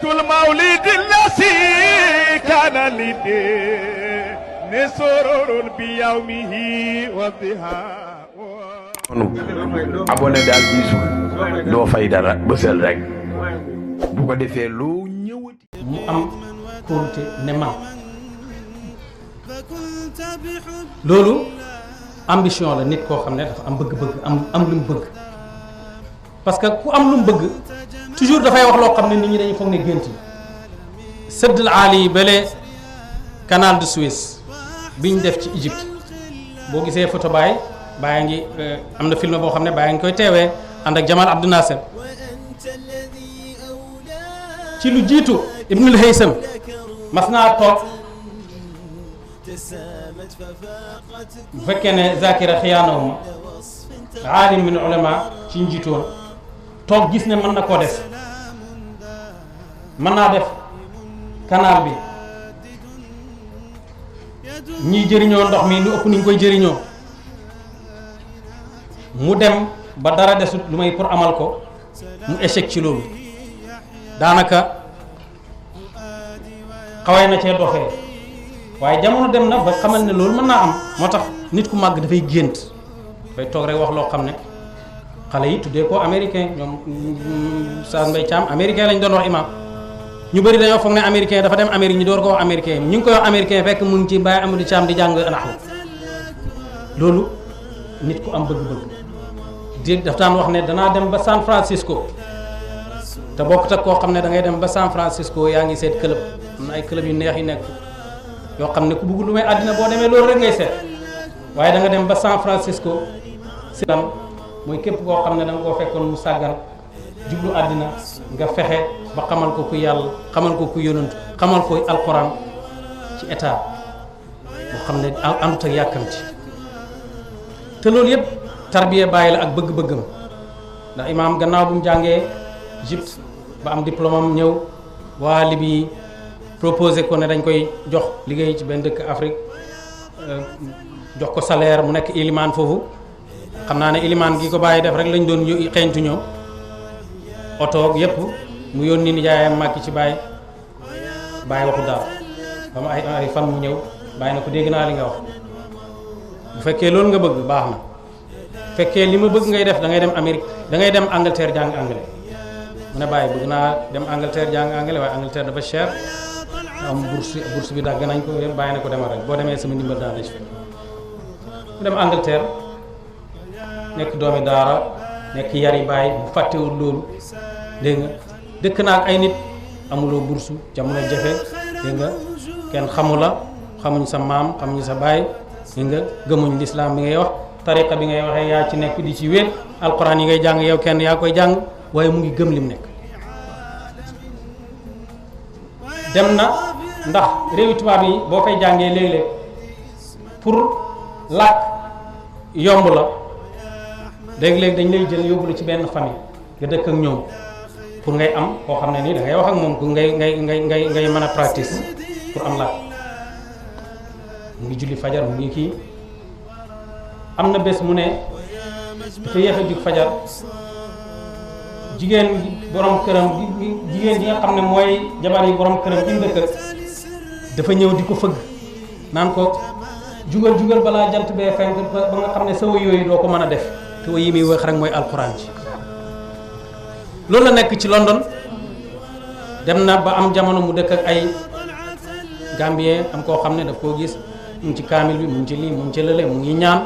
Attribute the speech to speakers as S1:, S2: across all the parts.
S1: المولد الذي كان للدين سرور بيومه وضحى
S2: abonné daal bisu doo fay dara bësal rek bu ko defee loo ñëwati
S3: mu am kóolute ne man loolu ambition la nit koo xam ne dafa am bëgg-bëgg am lu mu bëgg parce que ku am lu mu bëgg toujours dafay wax loo xam ne nit ñi dañuy foog ne gént yi sëddal aali yi bale canal de Suez bi ñu def ci Égypte boo gisee photo Baye ngi am na film boo xam ne Baye ngi koy teewee ànd ak Jamal Abdou Nasser ci lu jiitu Ibnul Haysam mas naa toog bu fekkee ne Zakira xiyaanawuma aalim min ulama ci njiitoon toog gis ne mën na koo def mën naa def canal bi ñiy jëriñoo ndox mi lu ëpp ni ñu koy jëriñoo mu dem ba dara desut lu may pour amal ko mu échec ci loolu daanaka xawee na cee doxee waaye jamono dem na ba xamal ne loolu mën naa am moo tax nit ku màgg dafay gént dafay toog rek wax loo xam ne xale yi tuddee ko américain ñoom Oustaz Mbaye Thiam américain lañ doon wax imam ñu bëri dañoo foog ne américain dafa dem Amérique ñu door ko wax américain ñu ngi koy wax américain fekk mu ngi ci Baye Amadou Thiam di jàng naxwu loolu nit ku am bëgg-bëgg di daf daan wax ne danaa dem ba San Francisco te bokkut ak koo xam ne da ngay dem ba San Francisco yaa ngi seet club am na ay club yu neex yi nekk yoo xam ne ku bëgg lu may àddina boo demee loolu rek ngay seet waaye da nga dem ba San Francisco si lan mooy képp koo xam ne da nga koo fekkoon mu sàggan jublu àddina nga fexe ba xamal ko ku yàlla xamal ko ku yonantu xamal ko alquran ci état boo xam ne àndut ak yàkkamti te loolu yëpp tarbiya bàyyi la ak bëgg-bëggam ndax imaam gannaaw bu mu jàngee Égypte ba am diplôme am ñëw waa Libye proposé ko ne dañ koy jox liggéey ci benn dëkk Afrique jox ko salaire mu nekk ilimaan foofu xam naa ne ilimaan gi ko bàyyi def rek lañ doon xeeñtu ñëw oto yëpp mu yónni nijaayam màkki ci bàyyi waxu daal ba ma ay fan mu ñëw bàyyi na ko dégg naa li nga wax bu fekkee loolu nga bëgg baax na bu fekkee li ma bëgg ngay def da ngay dem Amérique da ngay dem Angleterre jàng anglais mu ne bàyyi bëgg naa dem Angleterre jàng anglais waaye Angleterre dafa cher am bourse bi dagg nañ ko bàyyi na ko demal rek boo demee sama ndimbal daan la ci fekk mu dem Angleterre nekk doomi daara nekk yari bàyyi bu fàttewul loolu dégg nga dëkk naa ak ay nit amuloo bourse jamono jafe dégg nga kenn xamula xamuñ sa maam xamuñ sa baay dégg nga gëmuñ lislaam bi ngay wax tariqa bi ngay waxee yaa ci nekk di ci wéet alquran yi ngay jàng yow kenn yaa koy jàng waaye mu ngi gëm lim nekk dem na ndax réewi tubaab yi boo koy jàngee léeg-léeg pour làkk yomb la léeg-léeg dañ lay jël yóbbu la ci benn famille nga dëkk ak ñoom pour ngay am koo xam ne nii da ngay wax ak moom pour ngay mën a practice pour am làkk mu ngi julli fajar mu ngi kii am na bés mu ne dafa yéex a jug fajar jigéen borom këram jigéen ji nga xam ne mooy jabar yi borom këram bi mu dëkk dafa ñëw di ko fëgg naan ko jugal balaa jant bee fenk ba nga xam ne sa wëy yooyu doo ko mën a def te wëy yi muy wax rek mooy alquran ci loolu la nekk ci London dem na ba am jamono mu dëkk ak ay Gambien am koo xam ne daf koo gis mu ngi ci kaamil bi mu ngi ci lii mu ngi ci lële mu ngi ñaan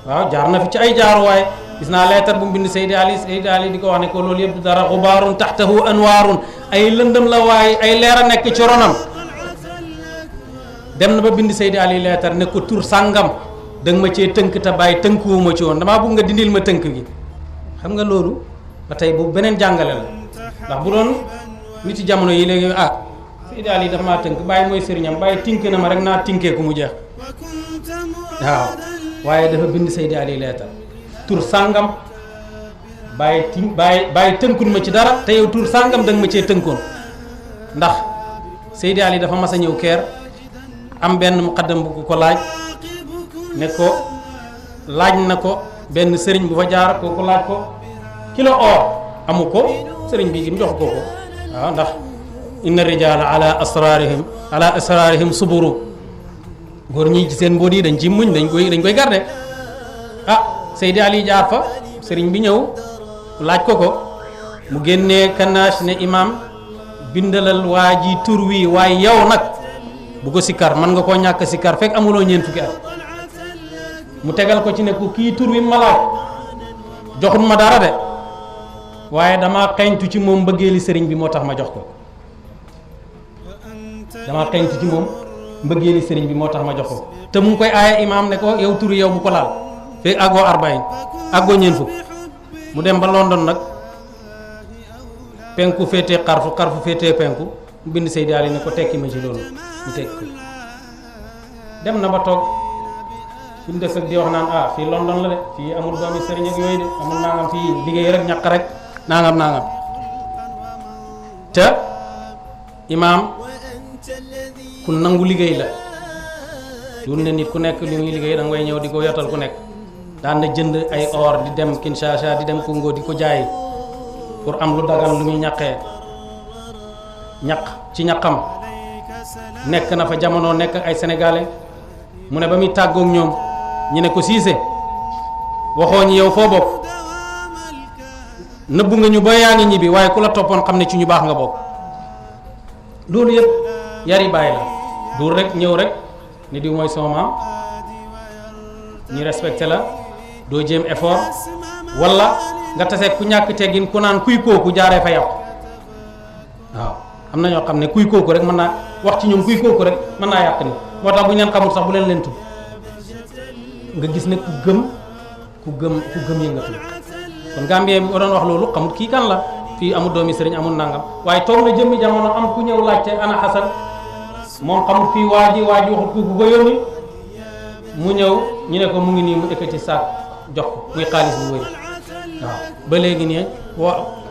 S3: waaw jaar na fi ci ay jaaruwaay gis naa leetar bu mu bind Seydi Ali di ko wax ne ko loolu yëpp du dara xubaarun taxtahu anwaarun ay lëndëm la waaye ay leer a nekk ci ronam dem na ba bind Seydi Ali leetar ne ko tur sàngam da nga ma cee tënk te bàyyi tënkuwuma ci woon damaa bëgg nga dindil ma tënk gi xam nga loolu ba tey boobu beneen jàngale la ndax bu doon nit ci jamono yi léegi Seydi Ali dafa maa tënk bàyyi mooy sëriñam bàyyi tink na ma rek naa tinkee ku mu jeex waaw waaye dafa bind Seydi Ali leetar tur sàngam bàyyi tënkun ma ci dara te yow tur sàngam da nga ma cee tënkoon ndax Seydi Ali dafa mas a ñëw keer am benn muqaddam bu ko laaj ne ko laaj na ko benn sëriñ bu fa jaar kooku laaj ko kilo or amu ko sëriñ bi mu jox ko waaw ndax inna rijala ala asrarihim suburu góor ñi ci seen mbóot yi dañ ci muñ dañ koy garde Seydi Ali jaar fa sëriñ bi ñëw laaj ko mu génnee kanaas ne imam bindalal waa ji tur wi waaye yow nag bu ko sikkar man nga koo ñàkk sikkar fekk amuloo ñeent fukki at mu tegal ko ci ne ko kii tur wi ma laaj joxut ma dara de waaye dama xeeñtu ci moom mbëggeeli sëriñ bi moo tax ma jox ko te mu ngi koy aaye imaam ne ko yow tur yow bu ko laal fekk àggoo arbaïn àggoo ñeent fukk mu dem ba London nag penku féetee xarfu féetee penku mu bind Seydi Ali ne ko tekki ma ci loolu mu tekki ko dem na ba toog fi mu def ak di wax naan fii London la de fii amul doomi sëriñ ak yooyu de amul nangam fii liggéey rek ñaq rek nangam te imaam ku nangu liggéey la dul ne nit ku nekk li muy liggéey da ngay ñëw di ko yotal ku nekk daan na jënd ay or di dem Kinshasa di dem Congo di ko jaay pour am lu dagan lu muy ñaqee ñaq ci ñaqam nekk na fa jamono nekk ay sénégalais mu ne ba muy tàggoog ñoom ñu ne ko Cissé waxoo ñi yow foo bokk nëbbu nga ñu ba yaa ngi ñibbi waaye ku la toppoon xam ne ci ñu baax nga bokk loolu yëpp yari bàyyi la duur rek ñëw rek ni di mooy sama maam ñu respecté la doo jéem effort wala nga tase ku ñàkk teggin ku naan kuy kooku jaaree fa yàqu waaw am na ñoo xam ne kuy kooku rek mën naa wax ci ñoom kuy kooku rek mën naa yàq ni moo tax bu ñu leen xamul sax bu leen tudd nga gis ne ku gëm yëngatu kon Gambien bi doon wax loolu xamul kii kan la fii amul doomi sëriñ amul nangam waaye toog na jëmmi jamono am ku ñëw laajte ana Xasan moom xamul fii waa ji waxut ku ko yónni mu ñëw ñu ne ko mu ngi nii mu ekkati saak jox ko muy xaalis bu wéy waaw ba léegi nii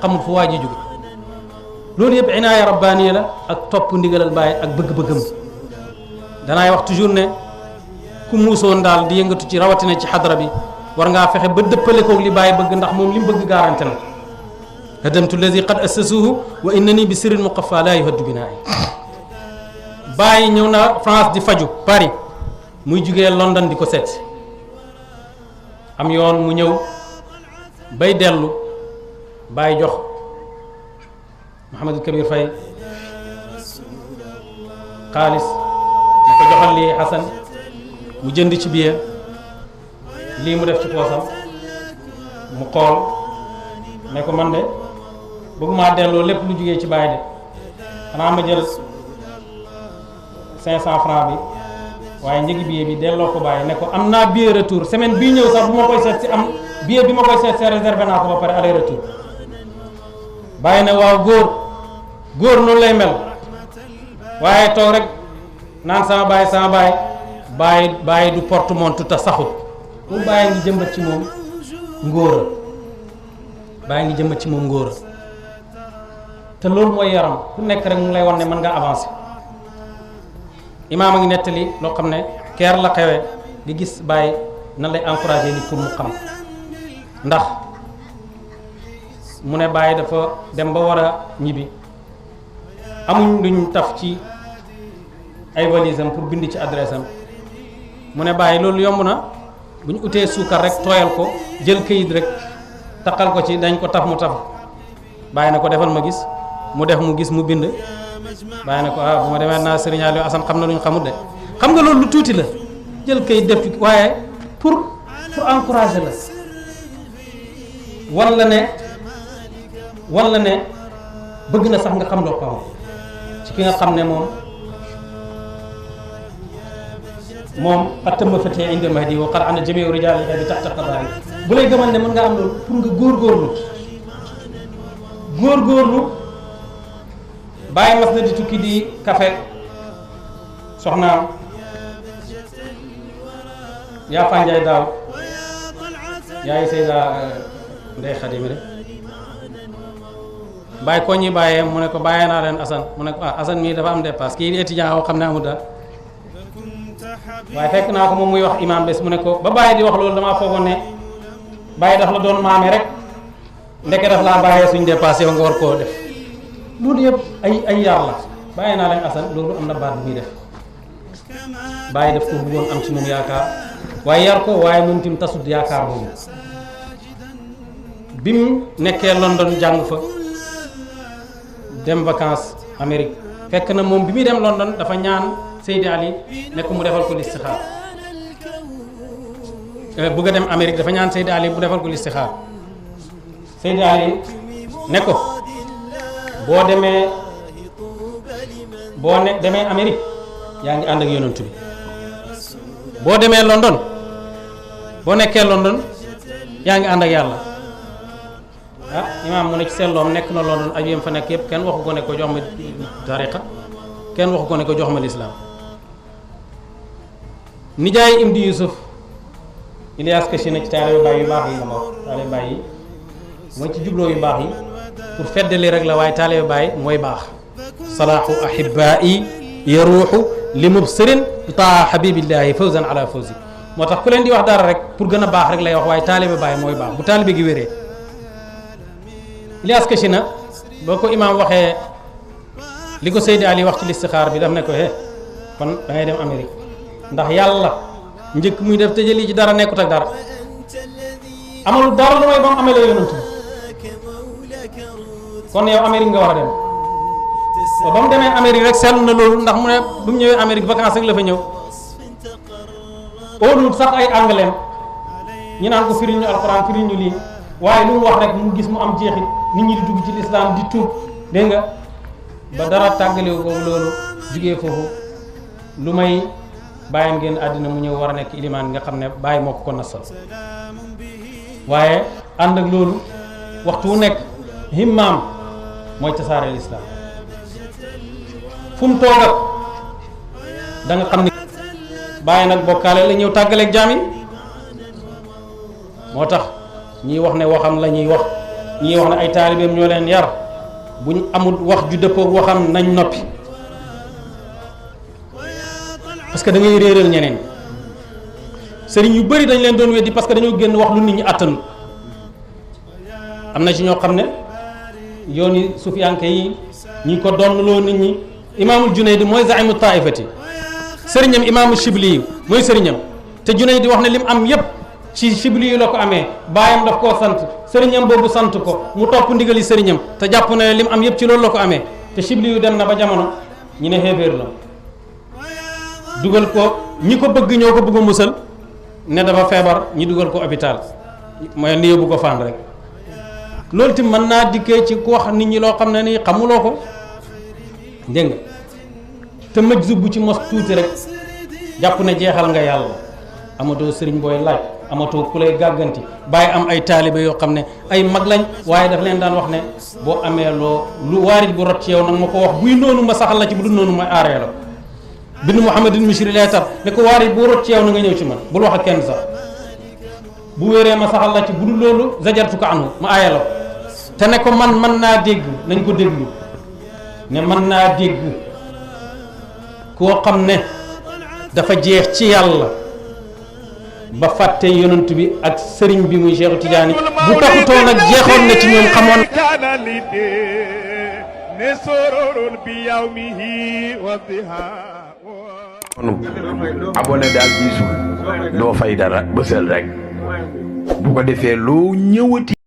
S3: xamul fu waa ji jóge loolu yëpp inaaya rabbaaniya la ak topp ndigalal Baay ak bëgg-bëggam danaay wax toujours ne ku muusoon daal di yëngatu ci rawatina ci xadra bi war ngaa fexe ba dëppale koog li Baay bëgg ndax moom li mu bëgg garanti na hadamtu allazi qad assasuhu wa innani bi sirrin muqaffa la yuhaddu binaa'i Baay ñëw na France di faju Paris muy jugee London di ko seet am yoon mu ñëw bay dellu Baay jox Mouhamadou Kabir Faye xaalis ñu ko joxal lii Xasan mu jënd ci biir lii mu def ci poosam mu xool ne ko man de bëgguma delloo lépp lu jugee ci Baay de xanaa ma jël 500 francs bi waaye njëgi billet bi delloo ko Baay ne ko am naa billet retour semaine bii ñëw sax bu ma koy seet si am billet bi ma koy seet si réservé naa ko ba pare aller retour Baay ne waaw góor noonu lay mel waaye toog rek naan sama baay du porte-montre te saxut mu Baay ngi jëmbat ci moom ngóora te loolu mooy yaram ku nekk rek mu lay wan ne mën nga avancer imaam a ngi nettali loo xam ne keer la xewee di gis Baay nan lay encourager ni pour mu xam ndax mu ne Baay dafa dem ba war a ñibbi amuñ luñ taf ci ay valise am pour bind ci adresse am mu ne Baay loolu yomb na bu ñu utee suukar rek tooyal ko jël këyit rek taqal ko ci dañ ko taf mu taf Baay na ko defal ma gis mu def mu gis mu bind Baay na ko bu ma demee naa Serigne Aliou Assane xam na lu ñu xamut de xam nga loolu lu tuuti la jël këyit def ci waaye pour encourager la walla ne bëgg na sax nga xam loo xam ci ki nga xam ne moom atama fatee inde mahdi wa qad ana jamiu rijal bi taxta qadaari bu lay gëmal ne mën nga am loolu pour nga góorgóorlu Baay mas na di tukki di kafe soxnaam yaa fanjaay daaw yaay Seyda Ndey Xadimi rek Baay ko ñi bàyyee mu ne ko bàyyee naa leen Assane mu ne ko Assane mii dafa am dépasse kii étudiant woo xam ne amul daal waaye fekk naa ko moom muy wax imam bés mu ne ko ba Baay di wax loolu damaa foogoon ne Baay daf la doon maame rek ndeke daf laa bàyyee suñ dépasse yow nga war koo def loolu yëpp ay yar la. bàyyi naa leen Assane loolu am na baat bu muy def bàyyi def ko bëggoon am ci moom yaakaar waaye yar ko waaye moom tim tasut yaakaar boobu bi mu nekkee London jàng fa dem vacances Amérique fekk na moom bi muy dem London dafa ñaan Seydi Ali nekk mu defal ko listixaar bëgg a dem Amérique dafa ñaan Seydi Ali bu defal ko listixaar Seydi Ali ne ko boo demee Amérique yaa ngi ànd ak yonent bi boo demee London boo nekkee London yaa ngi ànd ak yàlla imaam mu ne ci seetloom nekk na London aju yam fa nekk yëpp kenn waxu ko ne ko jox ma tariqa kenn waxu ko ne ko jox ma lislaam nijaay Imdi Yusuf Ilyas Kachina ci taalibe baay yu baax yi la ma wax taalibe baay yi mooy ci jubloo yu baax yi pour feddali rek la waaye taalibe baay mooy baax salaahu ahibaa'i yaruuxu li mubsirin taa habibillahi fawzan ala fawzi moo tax ku leen di wax dara rek pour gën a baax rek lay wax waaye taalibe baay mooy baax bu taalibe gi wéree Ilyas Kachina boo ko imaam waxee li ko Seydi Ali wax ci listixaar bi daf ne ko kon da ngay dem Amérique ndax yàlla njëkk muy def tëjali ci dara nekkut ak dara amalu dara lu may ba mu amee la yonent bi kon yow Amérique nga war a dem ba mu demee Amérique rek seetlu na loolu ndax mu ne bu mu ñëwee Amérique vacances rek la fa ñëw óolul sax ay anglais ñu naan ko firiñ ñu alxuraan firiñ ñu lii waaye lu mu wax rek mu gis mu am jeexit nit ñi di dugg ci lislaam di tuub dégg nga ba dara tàggalewu ko loolu jugee foofu lu may bàyyam génn àddina mu ñëw war a nekk ilimaan nga xam ne bàyyi moo ko nasal waaye ànd ak loolu waxtu wu nekk himmaam mooy tasaare lislaam fu mu toogat da nga xam ne bàyyi nag bokkaale la ñëw tàggaleeg jaam yi moo tax ñii wax ne waxam la ñuy wax ñii wax ne ay taalibeem ñoo leen yar buñ amul wax ju dëppoog waxam nañ noppi parce que da ngay réeral ñeneen sëriñ yu bëri dañ leen doon weddi parce que dañoo génn wax lu nit ñi àttanu am na ci ñoo xam ne yoon yi sufiyanke yi ñi ko donnloo nit ñi imaamul Junayd mooy zaimu taifati sëriñam imaamul Shibli yi mooy sëriñam te Junayd di wax ne lim am yépp ci Shibli yi la ko amee baayam daf koo sant sëriñam boobu sant ko mu topp ndigali sëriñam te jàpp na lim am yépp ci loolu la ko amee te Shibli yu dem na ba jamono ñu ne xéeféer la dugal ko ñi ko bëgg ñoo ko bëgg a musal ne dafa feebar ñi dugal ko hôpital mooy ni yóbbu ko fànn rek loolu tim mën naa dikkee ci ku wax nit ñi loo xam ne nii xamuloo ko dégg nga te mëj zubbu ci mos tuuti rek jàpp ne jeexal nga yàlla amatoo sëriñ booy laaj amatoo ku lay gàgganti bàyyi am ay taalibe yoo xam ne ay mag lañ waaye daf leen daan wax ne boo amee loo lu waarit bu rot ci yow nag ma ko wax buy noonu ma saxal la ci bu dul noonu ma aaree la bind Muhammadin Mishri leetar ne ko waarit bu rot ci yow na nga ñëw ci man bul wax ak kenn sax bu wéree ma saxal la ci bu dul loolu zajartu ko anhu ma aaya la te ne ko man mën naa dégg nañ ko déglu ne mën naa dégg koo xam ne dafa jeex ci yàlla ba fàtte yonent bi ak sëriñ bi muy Cheikh Tidiane bu taxutoo nag jeexoon na ci ñoom xamoon
S2: abonné daal diisul doo fay dara bësal rek bu ko defee loo ñëwati